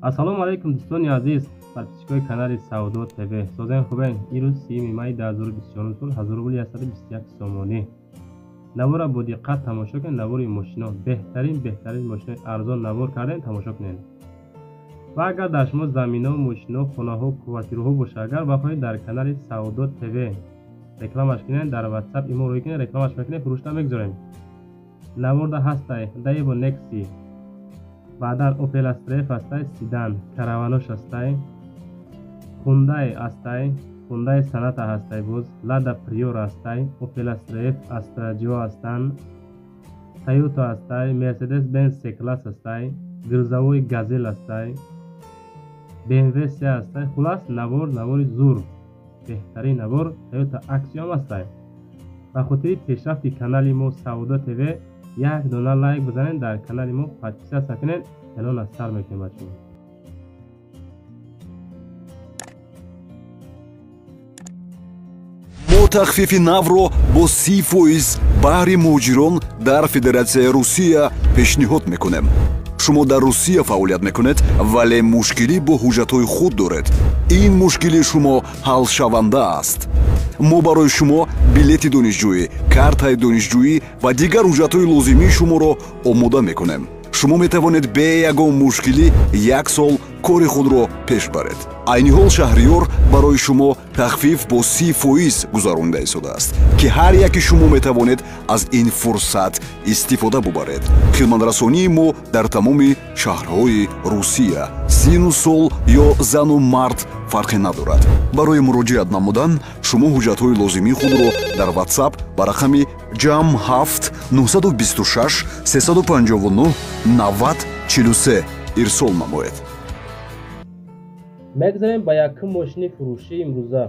Ассалому алайкум дӯстони азиз, подписчикои канали Савдо ТВ. Созен хубен? Ирӯз 30 май 2024 сол 1000 рубл 121 сомонӣ. Навора бо диққат тамошо кунед, навори мошино. Беҳтарин мошинои арзон навор кардем, тамошо кунед. Ва агар дар шумо замино, мошино, хонаҳо, квартираҳо бошад, агар бахоҳед дар канали Савдо ТВ рекламаш кунед, дар WhatsApp имо рӯй кунед, рекламаш мекунед, фурӯшта мегузорем. Наворда ҳастай Daewoo Nexi, баъдан Opel Astra F ҳастай, седан, караванош ҳастай, Hyundai ҳастай, Hyundai Sonata ҳастай, боз Lada Priora ҳастай, Opel Astra F, Astra J ҳастанд, Toyota ҳастай, Mercedes-Benz C-Class ҳастай, грузовой Газел ҳастай, BMW C ҳастай. Хулас навор, навори зур, беҳтарин навор Toyota Axio ҳам ҳастай. Ба хотири пешрафти канали мо Савдо ТВ як дона лайк бизанед, дар канали мо подписаться кунед, эълон аз сар мекунем бачаҳо. Мо тахфифи навро бо 30% баҳри муҳоҷирон дар Федератсияи Русия пешниҳод мекунем. Шумо дар Русия фаъолият мекунед, вале мушкилӣ бо ҳуҷҷатҳои худ доред. Ин мушкили шумо ҳалшаванда аст. Мо барои шумо билети донишҷӯӣ, картаи донишҷӯӣ ва дигар ҳуҷҷатҳои лозимии шуморо омода мекунем. Шумо метавонед бе ягон мушкилӣ як сол кори худро пеш баред. Айни ҳол Шаҳриёр барои шумо тахфиф бо 30% гузаронида истодааст, ки ҳар яки шумо метавонед аз ин фурсат истифода бубаред. Хидматрасонии мо дар тамоми шаҳрҳои Русия, сину сол ё зану мард фарқе надорад. Барои муроҷиат намудан шумо ҳуҷҷатҳои лозимии худро дар WhatsApp ба рақами ҷамъ 7 926 359 90 43 ирсол намоед. Мегзарем ба якум мошини фурӯшии имрӯза.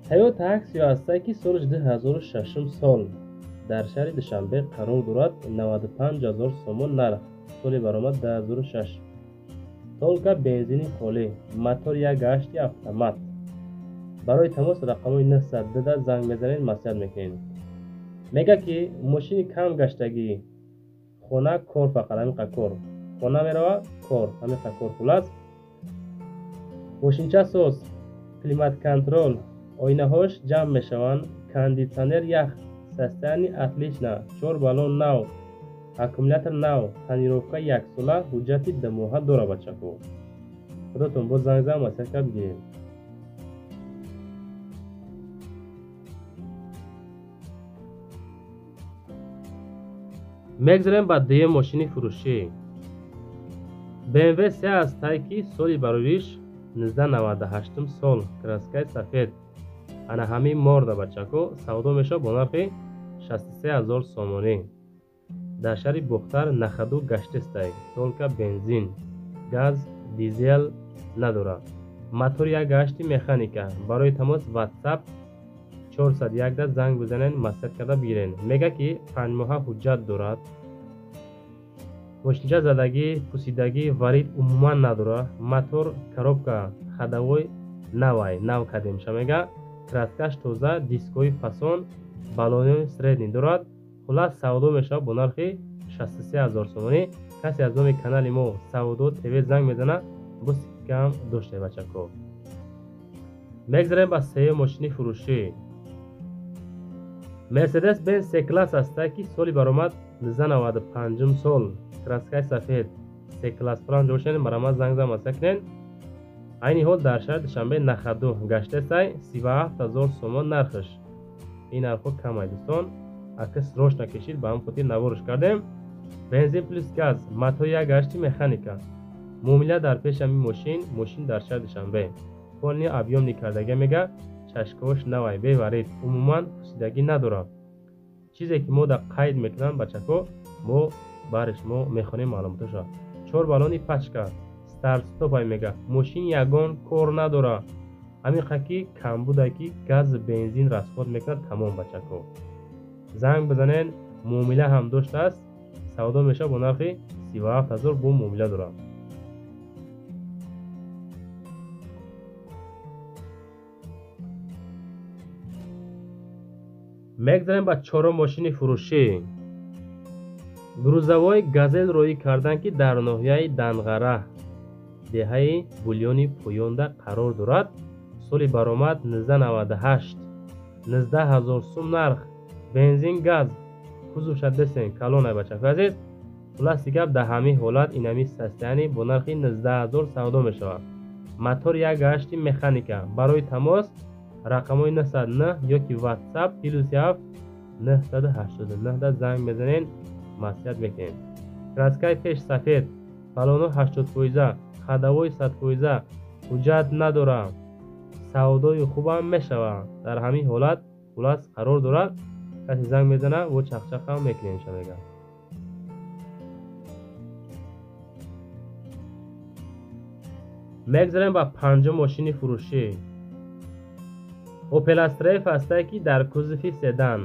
Toyota Axio ҳастай, ки соли 2006 сол дар шаҳри Душанбе қарор дорад, 95000 сомон нарх, соли баромад 2006. Толка бензини холӣ, мотор 1.8 автомат. Барои тамос рақамҳои 902 занг мезанед, маслиҳат мекунед. Мега ки мошини кам гаштагӣ, хона кор, фақат ҳамиқа кор. Хона мерава, кор, ҳамиқа кор. Хулас мошинча соз, климат-контрол, оинаҳош ҷамъ мешаванд, кондитсионер ях, состояние отлично, 4 баллон нав, аккумулятор нав, тонировка яксола, ҳуҷҷати думоҳа дора бачаҳо. Худотон боз занг зан, маслиҳат кард бигиред. Мегзарем ба дуюм мошини фурӯшӣ. BMW C ҳастай, ки соли барориш 1998 сол, краскаи сафед. Ана ҳамин морда бачако савдо мешавад бо нархи 63000 сомонӣ. Дар шаҳри Бохтар нахаду гаштестай, толка бензин, газ, дизел надорад. Мотор 1.8 механика. Барои тамос WhatsApp 401 занг бизанед, маслиҳат карда бигиред. Мега ки 5 моҳа ҳуҷҷат дорад. Мошинча задагӣ, пусидагӣ, варид умуман надорад. Мотор, коробка, ходовой навай, нав кардемша мега. Краскаш тоза, дискҳои фасон, баллони средний дорад. Хулас савдо мешавад бо нархи 63000 сомонӣ. Касе аз номи канали мо Савдо ТВ занг мезанад, бо скидкаам доштай бачако. Мегзарем ба сеюм мошини фурӯшӣ. Mercedes-Benz C-Class ҳастай, ки соли баромад 1995 сол, краскаи сафед, C-Class фалон ҷошен, марамат занг зан, маслиҳат кунед. Айни ҳол дар шаҳри Душанбе нахаду гаштесай, 37000 сомон нархш. Ин нархҳо камай дӯстон, ака срочно кешид, ба ҳам хотир наворш кардем. Бензин плюс газ, мотор 1.8 механика. Муомила дар пеши ҳамин мошин, мошин дар шаҳри Душанбе. Полни объёмни кардага мега, чашкош навай, беварид, умуман пусидагӣ надорад. Чизе ки мо дар қайд мекунам бачако, мо бари шумо мехонем маълумоташро. 4 баллони пачка, старт-стопай мега, мошин ягон кор надорад. Ҳамиқа ки камбудай ки газ бензин расход мекунад, тамом бачако. Занг бизанед, муомила ҳам доштааст, савдо мешавад бо нархи 37000 бо муомила дорад. Мегзарем ба чорум мошини фурӯшӣ. Грузовой Газел роӣ карданд, ки дар ноҳияи Данғара Деҳаи Бульёни Поёнда қарор дорад. Соли баромад 1998, 19 000 сум нарх, бензин, газ, кузовша десен калонай бачаҳои азиз. Хулоси гап, дар ҳамин ҳолат инами состояние бо нархи 19 000 савдо мешавад. Мотор 1.8 механика. Барои тамос рақамҳои 909 ёки WhatsApp +7 989 да занг мезанен, маслиҳат мекунем. Краскаи пеш сафед, балоно 80%, ходовой 100%, ҳуҷҷат надорам. Савдои хубам мешавад. Дар ҳамин ҳолат хулас қарор дорад. Касе занг мезана, во чақчақам мекунем ша мегӯяд. Мегзарем ба панҷум мошини фурӯшӣ. Opel Astra F ҳастае ки дар кузови седан.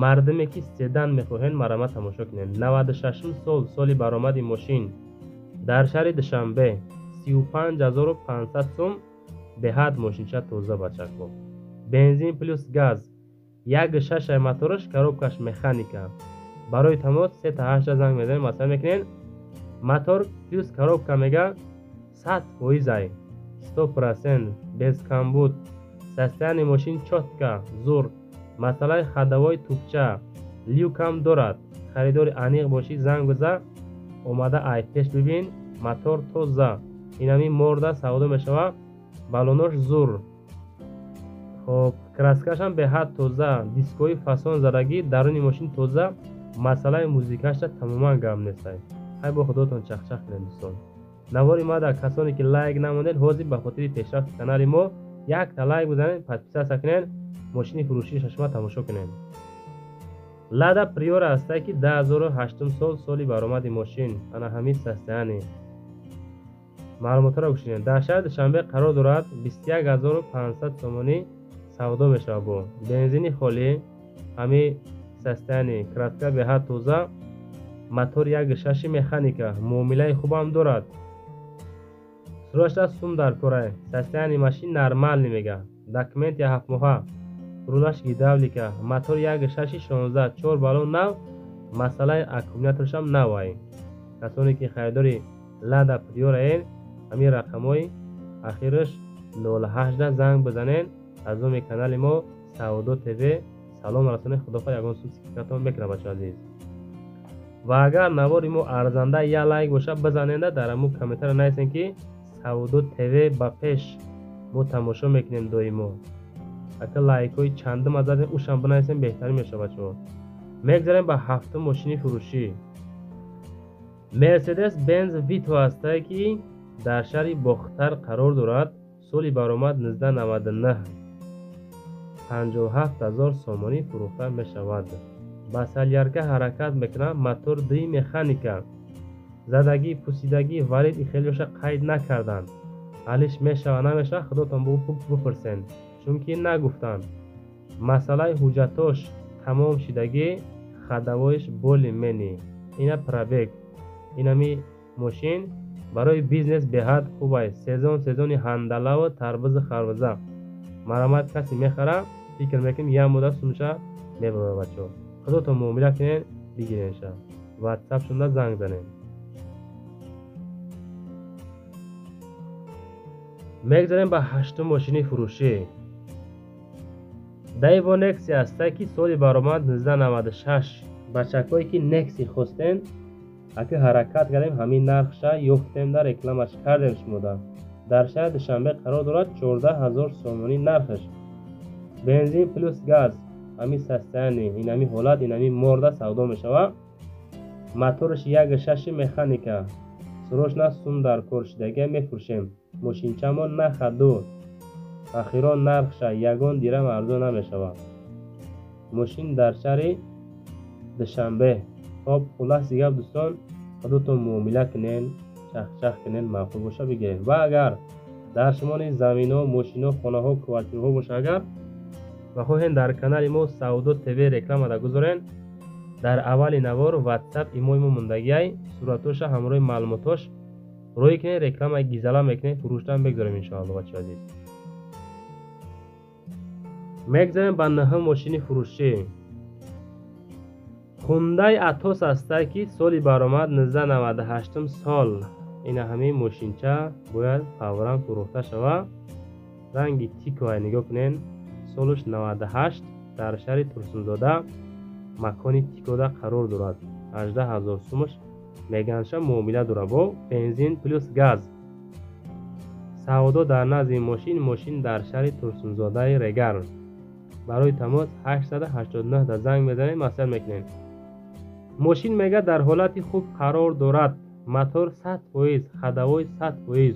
Мардуме ки седан мехоҳед, марама тамошо кунед. 96 сол, соли баромади мошин дар шаҳри Душанбе, 35500 сум. Беҳад мошинча тоза бачако. Бензин плюс газ, 1.6 мотораш, коробкаш механика. Барои тамос 3-8 занг мезанед, масалан мекунед. Мотор плюс коробка мега 100%, 100% без камбуд. Состояние мошин чётко, зур. Масъалаи ходовой тупча, люкам дорад. Харидори аниқ бошӣ, занг биза, омада ай пеш бибин. Мотор тоза, инами морда савдо мешавад. Балонош зур. Хоб, краскашам беҳад тоза, дискои фасон задагӣ, даруни мошин тоза. Масъалаи музикаша тамоман гап нестай. Ҳай бо худотон чақчақ кунед дӯстон. Навори ма дар касоне ки лайк намондед, ҳозир ба хотири пешрафти канали мо якта лайк бизанед, подписаться кунед, мошини фурӯшии шашма тамошо кунед. Лада Приора ҳастае ки 2008 сол, соли баромади мошин, ана ҳамин состояние. Маълумотҳоро гӯш кунед. Дар шаҳри Душанбе қарор дорад, 21500 сомонӣ савдо мешавад бо бензини холӣ, ҳамин состояние, краска беҳад тоза, мотор 1.6 механика, муомилаи хубам дорад. Срочно сум дар корай. Состояние машин нормальный мега. Документи 7 моҳа. Рулаш гидравлика, мотор 1.6 16, 4 баллон нав, масъалаи аккумуляторшам навай. Касоне ки харидори Лада Приораен, ҳамин рақамҳои ахираш 08 занг бизанед. Аз номи канали мо Савдо ТВ салом расонед. Худофа ягон сум скидкатон мекунад бачаҳо азиз. Ва агар навори мо арзанда як лайк бошад, бизаненда дар ҳамун комментария нависен ки Савдо ТВ ба пеш, мо тамошо мекунем доимо. Ака лайкҳои чандум задем, ушам бинависем, беҳтарин мешавад бачаҳо. Мегзарем ба ҳафтум мошини фурӯшӣ. Мерседес Бенз Вито ҳастае ки дар шаҳри Бохтар қарор дорад. Соли баромад 1999, 57000 сомонӣ фурӯхта мешавад. Ба солярка ҳаракат мекунад, мотор дуи механика. Задагӣ, пусидагӣ, валид хелеша қайд накарданд. Ҳалиш мешавад намешавад, худотон бупурсен, чунки нагуфтанд. Масъалаи ҳуҷҷатош тамом шидагӣ, ходовоиш боли мени. Ина пробег. Инами мошин барои бизнес беҳад хуб аст. Сезон сезони ҳандалаву тарбузу харбуза. Марамат касе мехара, фикр мекунем як муддат сумша мебарад бачаҳо. Худотон муомила кунед, бигиренша. WhatsApp шунда занг занед. Мегзарем ба ҳаштум мошини фурӯшӣ. Daewoo Nexia ҳастае ки соли баромад 1996. Бачакҳое ки Nexia хостен, аки ҳаракат кардем, ҳамин нархша ёфтем, дар рекламаш кардем шумода. Дар шаҳри Душанбе қарор дорад, 14000 сомонӣ нархаш. Бензин плюс газ, ҳамин состояние, инами ҳолат, инами морда савдо мешавад. Мотораш 1.6 механика. Срочно сум дар кор шидагия мефурӯшем. Мошинчамо нахаду. Ахирон нархша ягон дирам арзон намешавад. Мошин дар шаҳри Душанбе. Хоб, хулоси гап дӯстон, худотон муомила кунен, чахчах кунен, маъқул боша бигиред. Ва агар дар шумо низ заминҳо, мошинҳо, хонаҳо, квартираҳо боша, агар ва хоҳед дар канали мо Савдо ТВ реклама гузорен, дар аввали навор WhatsApp имои мо мондагиай, суратоша ҳамроҳи маълумотош рӯй кунед, реклама гизала мекунед, фурӯштан бигзорем иншоалло бачаҳо азиз. Мегзарем ба нӯҳум мошини фурӯшӣ. Хундай Атос ҳастае ки соли баромад 1998 сол, Ина ҳамин мошинча бояд фавран фурӯхта шавад. Ранги тиковай нигоҳ кунен, солаш 98, дар шаҳри Турсунзода, макони Тикода қарор дорад. 18 000 сумаш меганша, муомила дорад бо бензин плюс газ. Савдо дар назди мошин, мошин дар шаҳри Турсунзодаи Регар. Барои тамос 889 да занг мезанед, маслиҳат мекунед. Мошин мега дар ҳолати хуб қарор дорад, мотор 100%, ходовой 100%,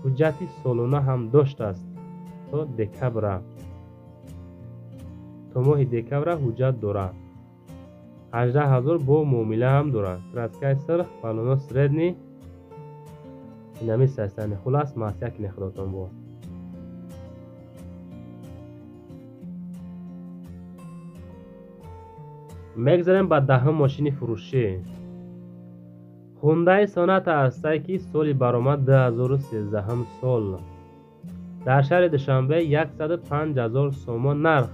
ҳуҷҷати солона ҳам доштааст то декабра, то моҳи декабра ҳуҷҷат дорад. 18 000 бо муомила ҳам дорад. Краскаи сирх, баллоно средний, инами састани. Хулас, маслиҳат кунед худотон бо. Мегзарем ба даҳум мошини фурӯшӣ. Хундай Соната ҳастае, ки соли баромад 2013 сол, дар шаҳри Душанбе, 105 000 сомон нарх,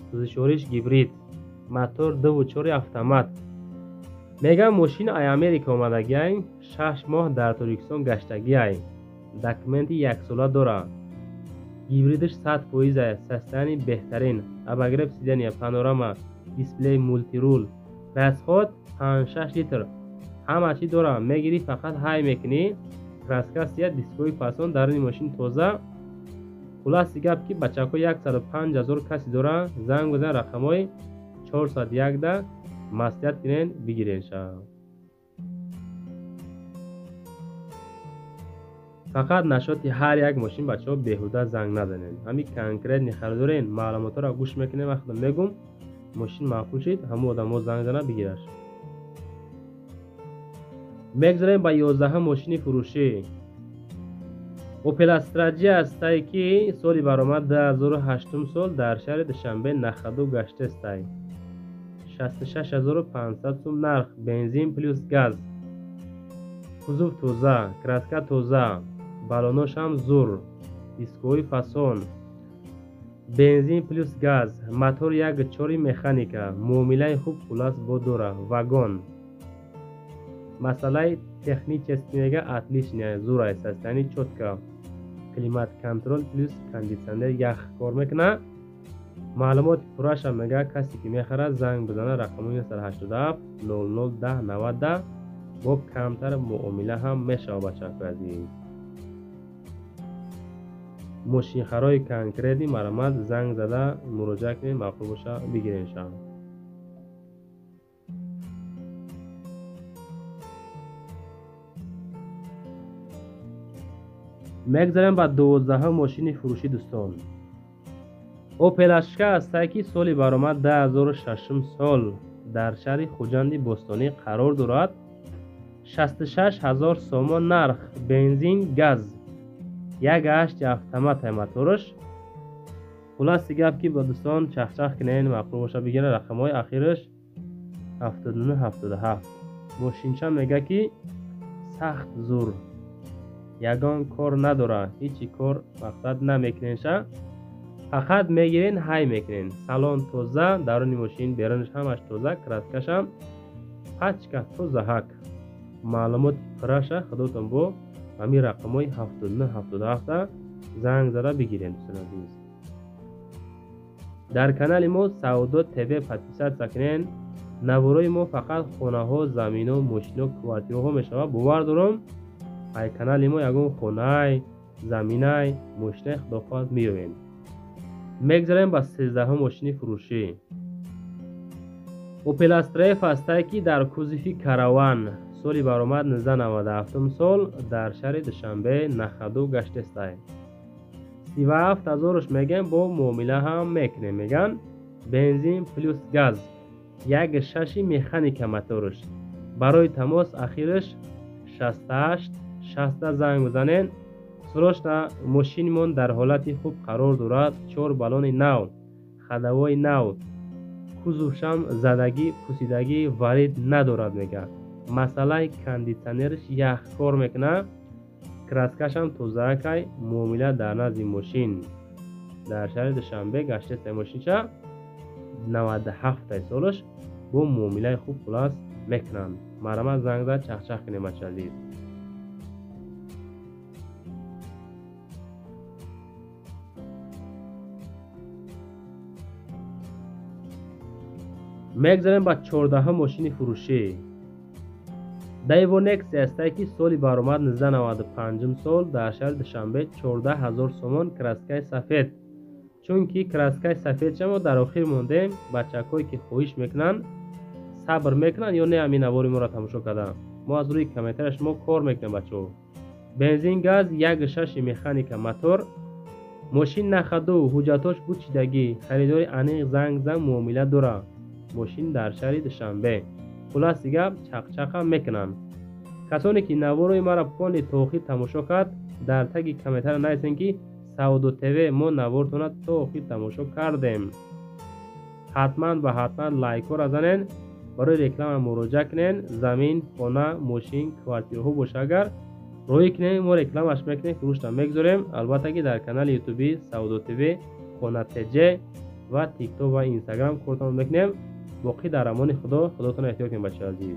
сӯзишвориш гибрид, мотор 2,4 автомат. Мегам, мошин ай Америка омадагиай, 6 моҳ дар Тоҷикистон гаштагиай, документи яксола дорад, гибридиш 100%, состояние беҳтарин, обогрев сидения, панорама, дисплей, мультируль, расход 5-6 литр, ҳама чӣ дорад. Мегирӣ, фақат ҳай мекунӣ. Краска сия, дискои фасон, даруни мошин тоза. Хулоси гап, ки бачаҳо 105 000 касе доранд, занг бизан рақамҳои 401 да, маслиҳат кунен, бигирен ша. Фақат нашоти ҳар як мошин, бачаҳо, беҳуда занг назанед. Ҳамин конкретный харидорен, маълумотҳоро гӯш мекунем, вақте мегум, мошин маъқул шид, ҳамон одамо занг зана, бигираш. Мегзарем ба 11-ум мошини фурӯшӣ. Опел Астра J ҳастае, ки соли баромад 2008 сол, дар шаҳри Душанбе на ходу гаштестай. 66 500 сум нарх, бензин плюс газ, кузов тоза, краска тоза, баллоношам зур, дискои фасон, бензин плюс газ, мотор 1,4 механика, муомилаи хуб хулас бо дора, вагон. Масъалаи технически мега отличная, зурай, состояние чётко, климат контроль плюс кондитсионер ях кор мекунад. Маълумоти пурраша мега, касе ки мехарад, занг бизанад рақамҳои 987 00 10 90, бо камтар муомила ҳам мешавад. Бачаҳои азиз, мошинхарои конкретный, марамат, занг зада муроҷиат кунед, маъқул боша, бигирен ша. Мегзарем ба 12-ум мошини фурӯшӣ, дӯстон. Опел Ашка ҳастае, ки соли баромад 2006 сол, дар шаҳри Хуҷанди Бостонӣ қарор дорад. 66 000 сомон нарх, бензин газ, 1,8 автомат мотораш. Хулоси гап, ки ба дӯстон чахчах кунен, маъқул боша, бигира. Рақамҳои ахираш 79 77. Мошинча мега, ки сахт зур, ягон кор надорад, ҳечи кор мақсад намекуненша, фақат мегирен, ҳай мекунен. Салон тоза, даруни мошин, берунаш ҳамаш тоза, краскашам пачка тозаҳак. Маълумоти пурраша худотон бо ҳамин рақамҳои 79 77 занг зада бигирем. Дӯстони азиз, дар канали мо Савдо ТВ подписаться кунен. Наворои мо фақат хонаҳо, замино, мошино, квартираҳо мешавад. Бовар дорам, ай канали мо ягон хонай, заминай, мошинай худохоҳад меёбем. Мегзарем ба 13-ум мошини фурӯшӣ. Опел Астра F ҳастае, ки дар кузови Караван, соли баромад 1997 сол, дар шаҳри Душанбе на ходу гаштестай. 37 ҳазорш мегӯем, бо муомила ҳам мекунем мегӯянд. Бензин плюс газ, 1,6 механика моторш. Барои тамос ахираш 68 60 занг бизанед. Срочно, мошинмон дар ҳолати хуб қарор дорад, чор баллони нав, ходовои нав, кузовшам задагӣ, пусидагӣ, варид надорад мегӯяд. Масъалаи кондитсионерш ях кор мекунад, краскашам тозаакай. Муомила дар назди мошин, дар шаҳри Душанбе гаштестай мошинча, 97 солаш, бо муомилаи хуб хулас мекунанд. Марҳамат, занг зад, чахчах кунем, бача азиз. Мегзарем ба 14-ҳам мошини фурӯшӣ. Daewoo Nexia ҳастае, ки соли баромад 1995 сол, дар шаҳри Душанбе, 14 000 сомон, краскаи сафед. Чунки краскаи сафедша мо дар охир мондем, бачакҳое ки хоҳиш мекунанд, сабр мекунанд ё не, ҳамин навори моро тамошо карданд. Мо аз рӯи комментария шумо кор мекунем, бачаҳо. Бензин, газ, 1,6 механика мотор. Мошин на ходу, ҳуҷҷатош бучидагӣ, харидори аниқ занг зан, муомила дорад. Мошин дар шаҳри Душанбе. Хулоси гап, чақчақам мекунанд. Касоне ки наворои маро полный то охир тамошо кард, дар таги комментария нависем, ки «Савдо ТВ, мо навортона то охир тамошо кардем». Ҳатман ва ҳатман лайкҳоро занен, барои реклама муроҷиат кунен. Замин, хона, мошин, квартираҳо боша, агар роҳӣ кунем, мо рекламаш мекунем, фурӯшта мегузорем. Албатта ки дар канали ютуби Савдо ТВ, Хона Тҷ ва Тикток ва Инстаграм кортон мекунем. Боқӣ дар амони Худо. Худотон эҳтиёт кунед, бачаи азиз.